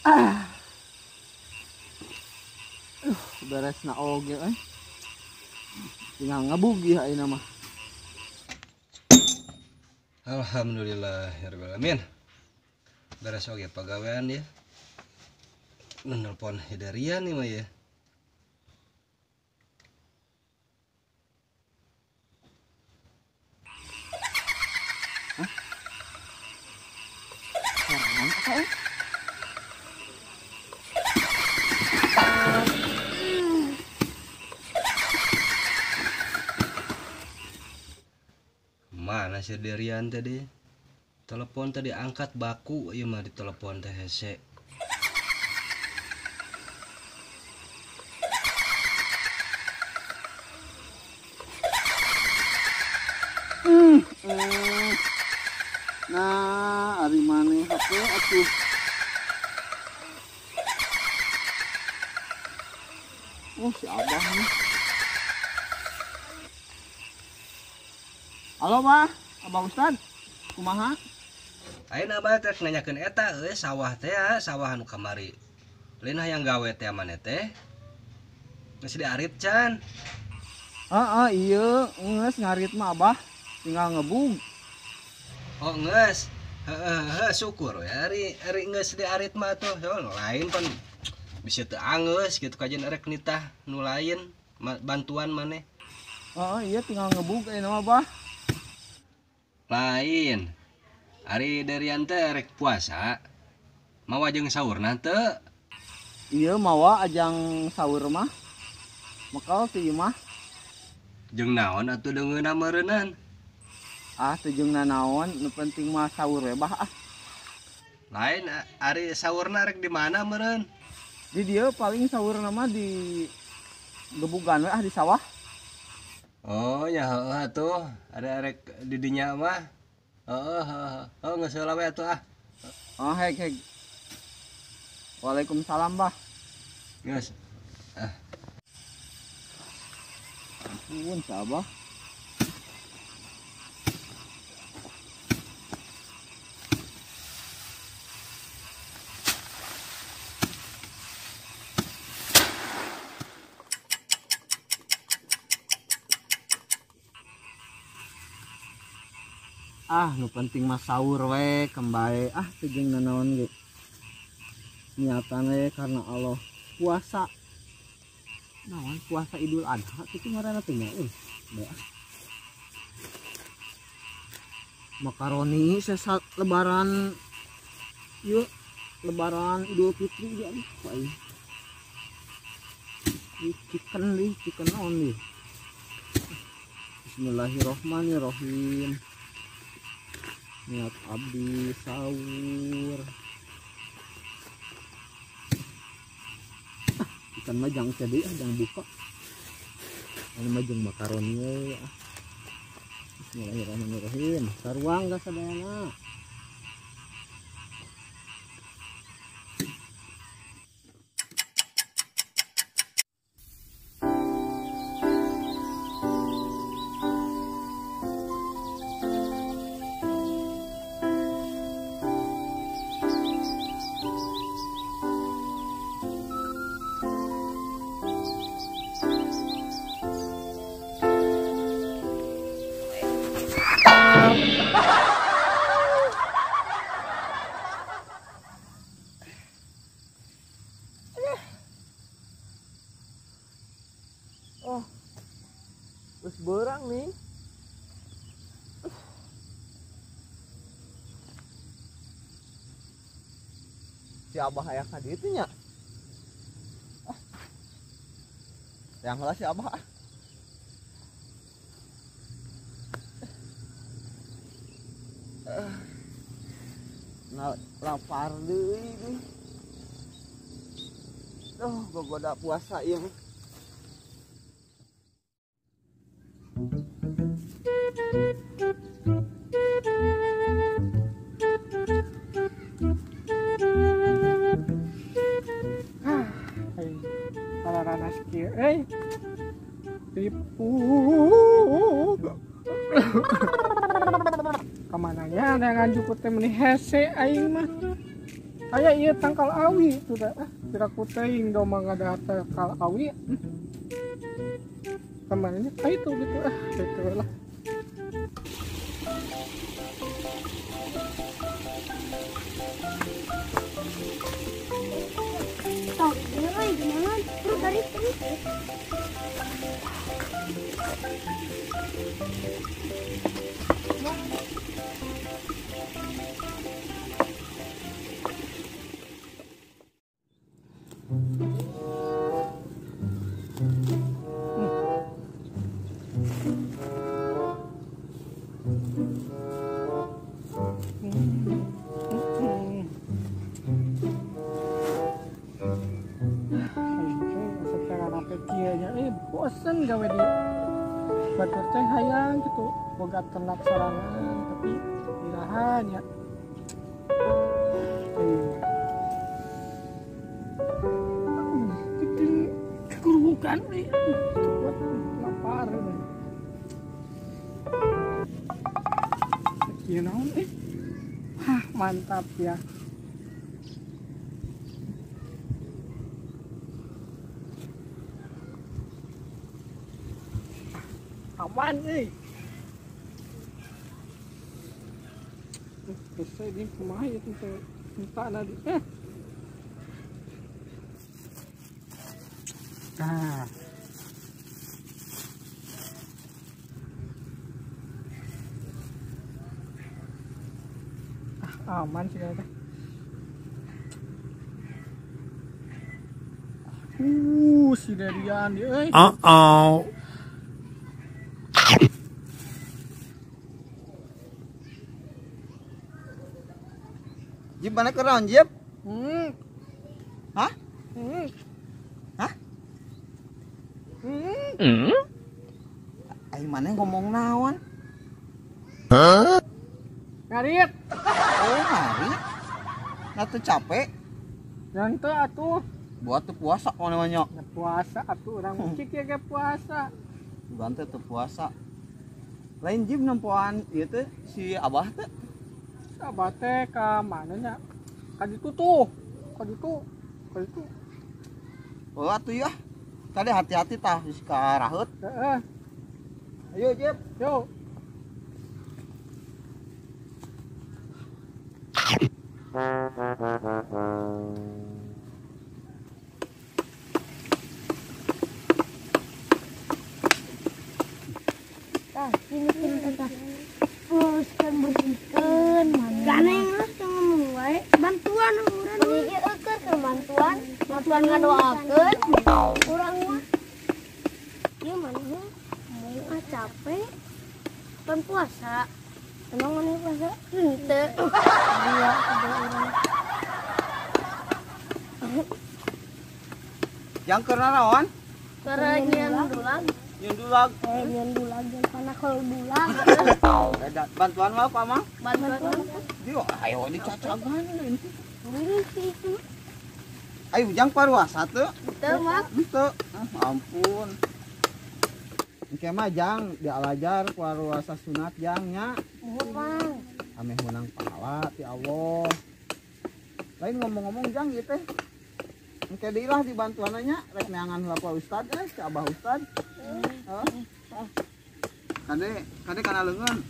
Ah. Beres na oge euy. Tinggal ngebugi ayeuna mah. Alhamdulillah rabbil alamin. Beres oge pagawean ya. Nelpon Hidarian nih mah ya. Hah? Sorangan apa ya? Mana si Derian tadi? Telepon tadi angkat baku ieu mah ditelepon teh hese. Nah, ari maneh HP atuh. Oh, si Abah nih. Halo, Bah. Abah Ustad. Kumaha? Ayeuna Abah teh nanyakeun eta euy sawah teh ya, sawah anu kamari. Lain hayang gawe teh maneh teh. Geus diarit can. Heeh, ieu geus ngarit mah Abah. Tinggal ngebug. Oh, geus. Heeh, syukur we ari ari geus diarit mah tuh. Lain pan bisa teu angeus kitu kajian erek nitah nu lain bantuan maneh. Heeh, iya tinggal ngebug ayeuna mah, Bah. Lain. Ari Derian teh rek puasa. Mawa jeung saurna teu? Iya, mawa ajang sahur mah. Mekal ti ieu mah. Jeung naon atuh deungeunna meureunnan? Ah, teu jeung nanaon, nu penting mah sahur we bah ah. Lain ari saurna rek di mana meureun? Di dieu paling saurna mah di gebugan we ah di sawah. Oh, nya heueuh atuh, ari arek di dinya mah. Heeh, heeh. Oh, geus heula we atuh ah. Oh, hek hek. Waalaikumsalam, Bah. Geus. Ah. Ampun, Abah. Ah, nu penting mah sahur we kembae. Ah, teu jeung nanaon ge. Niatan we karena Allah puasa. Naon puasa Idul Adha kitu ngaranna teh nya euy. Bae ah. Makaroni sesa lebaran ieu lebaran Idul Fitri ge aduh ku aing. Ieu chicken deui, chicken naon deui. Bismillahirrahmanirrahim. Niat abdi sahur. Ah, ikan mah jang tadi ah jang buka. Ini mah jeung makaroni we ah. Bismillahirrahmanirrahim. Saruang geus sadayana. Oh, terus berang nih. Si Abah aya ka ditu nya. Ah. Yang lah si Abah ah. Nah, lapar deui nih. Duh, gogoda puasa ieu mah. Tipu kamananya ada ngajukut teh meni hese aing mah. Aya ieu tangkal awi tuh da. Ah, piraku teuing domba ngadahar tangkal awi. Kemarinnya ah itu gitu ah, gitu lah. Tah, gimana gimana? Terus dari terus. Bosen gawe di batur teh hayang gitu boga ternak sorangan tapi irahan ya. Kekurubukan nih buat lapar nih. Ieu naon eh? Hah, mantap ya. Aman eh. Selesai ini kumaha ieu teh minta na di eh. Nah. Ah, aman sih kayaknya. Si Derian dia euy. Uh-oh. Jip mana keron Jip? Hah? Hah? Ayo mana ngomong naon? Hah? Ngarit. Oh ngarit. Nah tuh capek. Yang tuh atuh. Buat tuh puasa kok namanya. Ya, puasa atuh orang cik ya ke puasa. Bukan tuh puasa. Lain Jip nempoan ieu teh si Abah teh. Abah teh ka mana nya? Ka ditu tuh. Ka ditu. Ka ditu. Oh atuh ya. Tadi hati-hati tah geus ka raheut. Heeh. Ayo Jip. Yo. Tah, ini tah. Bersihkan bersihkan mana? Ganeng lah ngomong wae. Bantuan urang. Ieu eukeun ke bantuan, bantuan ngadoakeun urang mah. Ieu mana mau ah capek. Pan puasa. Emang mana puasa? Henteu. Iya, ada urang. Yang keur naraon? Keur nyeun dulag. Nyeun dulag. Nyeun dulag jeung panah kalau dulag. Bantuan mah apa, Mang? Bantuan. Yo, ayo dicacagan ini. Ini. Ayo jang paruasa teu? Teu, Mang. Teu. Ah, ampun. Engke mah jang dialajar paruasa sunat jang nya. Muhun, Mang. Ameh menang pahala ti Allah. Lain ngomong-ngomong jang ieu teh. Engke deui lah dibantuanna nya rek neangan heula ka ustad si Abah ustad. Heeh. Kade, kade kana leungeun.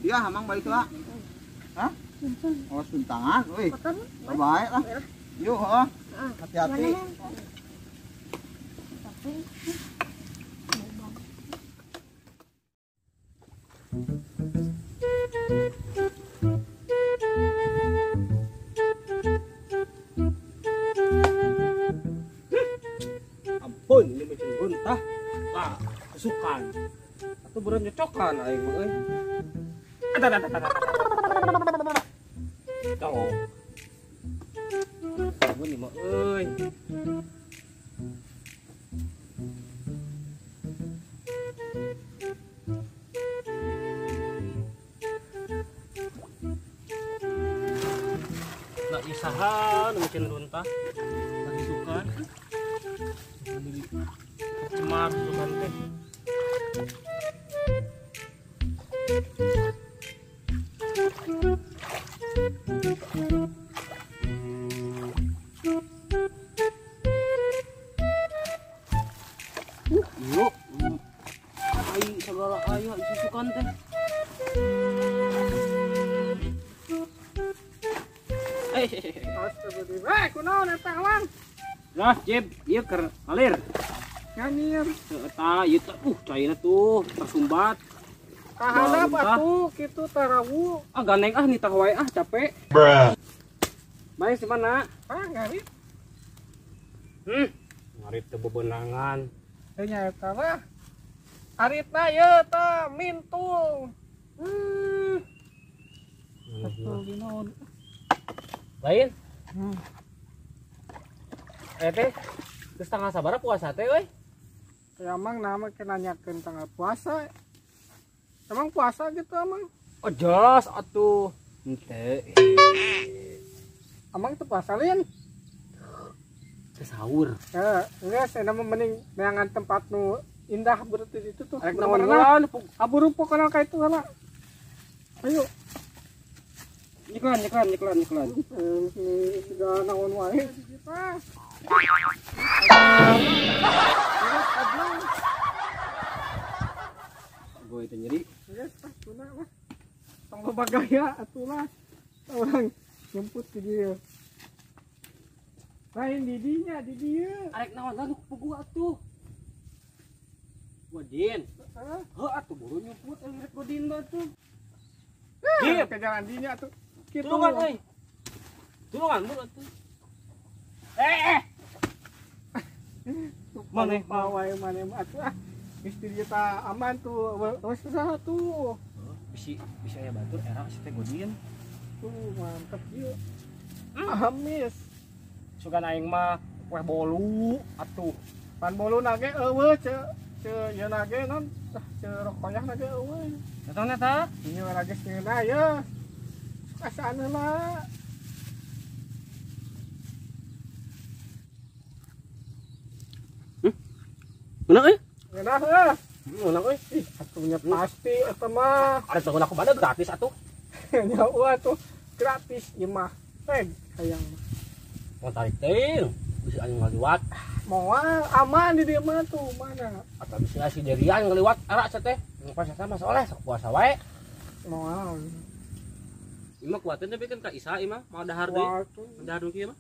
Iya, Amang balik lah. Hah? Oh, suntangan, euy. Baik lah. Yuk, heeh. Hati-hati. Ampun, ini macam runtah. Ah, kesukaan. Atau beran nyocokan aing mah euy. Ada. Cowok. Ampun ini mah euy. Nak isahan mungkin runtah. Lagi sukan. Cemar sukan teh. Mang? Lah, Jeb, ieu keur ngalir. Ngalir. Eta ieu teh caina tuh tersumbat. Kahanap atuh kitu tarawu. Ah gandeng ah nitah wae ah capek. Bruh. Bae si mana? Ah ngarit. Ngarit teu bebenangan. Teu nya eta lah. Aritna ieu tah mintul. Betul dinaon. Lain. Teh geus tanggal sabaraha puasa teh euy? Ya emang nama ke nanyakeun tanggal puasa. Emang puasa gitu emang? Oh jelas atuh. Henteu. Emang teu puasa lin? Teu sahur. Heeh, geus eta mah mending neangan tempat nu indah berarti itu tuh. Arek naon heula? Aburu pokona ka itu heula. Ayo. Nyeklan. Segala naon wae kita. Gue itu nyeri. Geus tah tuna lah. Tong loba gaya atuh lah. Urang jemput di dieu. Lain di dinya di dieu. Arek naon lah nu puguh atuh. Godin. Heuh atuh buru nyumput rek godin mah atuh. Jip ke jalan dinya atuh. Kitu. Tulungan euy. Tulungan buru atuh. Maneh wae maneh atuh ah. Istri kita aman tuh, wes usaha tuh. Bisi bisa aya batur era si teh godin. Tuh mantep ieu. Amis. Sugan aing mah kue bolu atuh. Pan bolu nage eueuh ce ce ieu nage non ce rokoyah nage eueuh. Datang eta? Ieu lagi sieuna ye. Asaan heula. Ngeunah euy? Ngeunah heuh. Ngeunah euy. Ih, atuhnya pasti eta mah. Ada bangun aku pada gratis atuh. Nyawa atuh gratis ieu mah. Teh hayang mah. Mau tarik teh, bisa anu ngaliwat. Moal aman di dieu mah tuh mana. Atau bisa si Derian ngaliwat arak teh. Puasa sama soleh sok puasa wae. Moal. Ieu mah kuateun tapi kan ka Isa ieu mah mau dahar deui. Dahar deui kieu mah.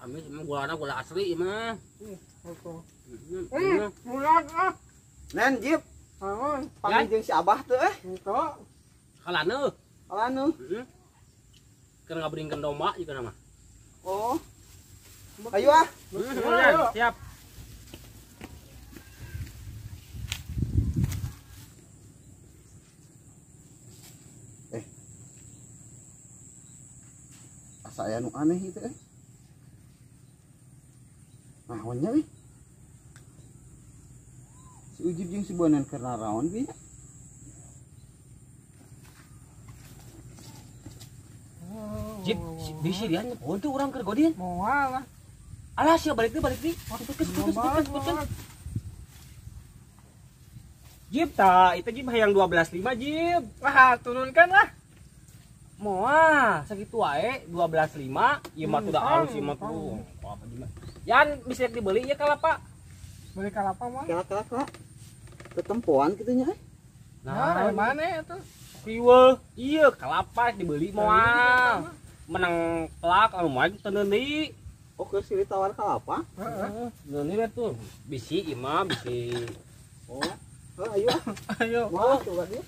Amis emang gulana gula asli ieu mah. Oke. Mulat ah. Nen Jip. Naon? Panggil jeung si Abah teu eh. Henteu. Kalane. Kalane. Heeh. Keur ngaberingkeun domba juga nama. Oh. Ayo ah. Siap. Asa aya nu aneh ieu teh. Naonnya euy? Si Ujib jeung si Bonan keur naraon bi? Jip, bisi dia nyepoun tuh urang keur godin. Moal lah. Alah sia balik deui balik deui. Cepet. Jip ta, itu Jip hayang 12.5 Jip. Wah, turunkan lah. Moal, sakitu wae 12.5, ieu mah tuh da alus ieu mah tuh. Apa Jip? Yan bisa dibeli ieu kalapa. Beli kalapa mah. Kalapa. Ketempoan kitu nya. Nah, mana atuh? Kieu, ieu kalapa dibeli moal. Menang pelak anu mah teu deui. Oh, keur silih tawar kalapa? Heeh. Deui we tuh. Bisi ieu mah bisi. Oh. Heuh, ayo. Ayo. Wah, coba dia.